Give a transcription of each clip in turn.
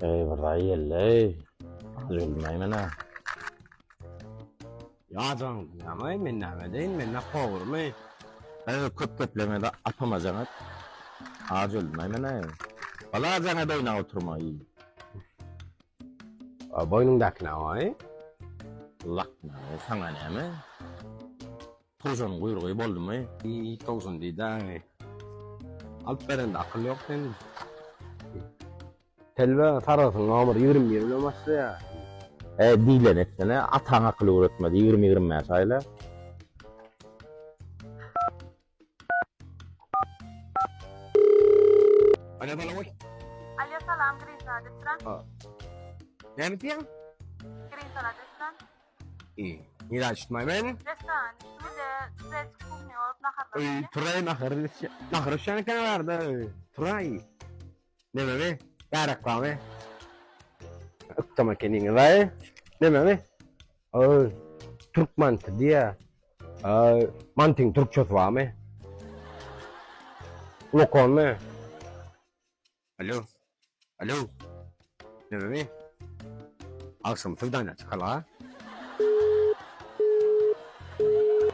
Eý bir daýy geldi-eý. Aç öldüm-aý men-ä. Ýajaň näme men näme edeýin men nä powurmy? Eý köp geplemede apama jaň et. Aç öldüm-aý men-ä. Bala jaň et oýnap oturma-eý. A boýnuňdaky näme-aý? Lakma, saňa näme? Towşanyň guýrugy boldumy? Iý, towşan diýdä-eý. Alyp berende akyl ýok sende. Telbe sargysyň nomer 21 bilen başlaýar. E, diýlen etsene, ataň akyl öwretmedi, 20-25 aýla. Alo, bala Alo, salam, Green Salad restoran. Näme diýýäň? Green Salad restoran. Iý, nirä düşdüm-aý men? Restoran düşdüňiz-de, tureçki kuhnýa bolup naharlar Öý, bolýar. turaý nahar düşýä. Nahar düşýän eken barda, turaý. Nememi? Bärek barmy? Ykjam ekeniňiz-aý. Nememi? Öý, türk manty diýýä. Öý, mantyň türkçesi barmy? Lokonmy? Alo. Alo. Nememi? Agşam söwdana çykaly-a.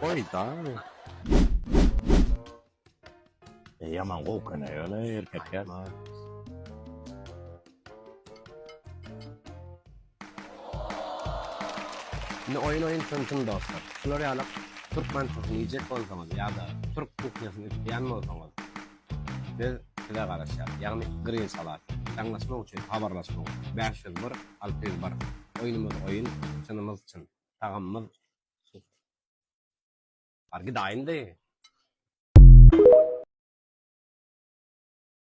Goý-da. E, ýaman gowy eken ýöne erkek ýa. Indi oýun oýun çyn çyn dostlar. Şular ýaly türk mantysyny iýjek bolsaňyz ýa-da türk kuhnýasyny isleýän bolsaňyz biz size garaşýarys. Ýagny Green Salat. Jaňlaşmak üçin habarlaşmak üçin 501 601. Oýnumyz oýun, çynymyz çyn. Tagamymyz Bar gidaýyndy.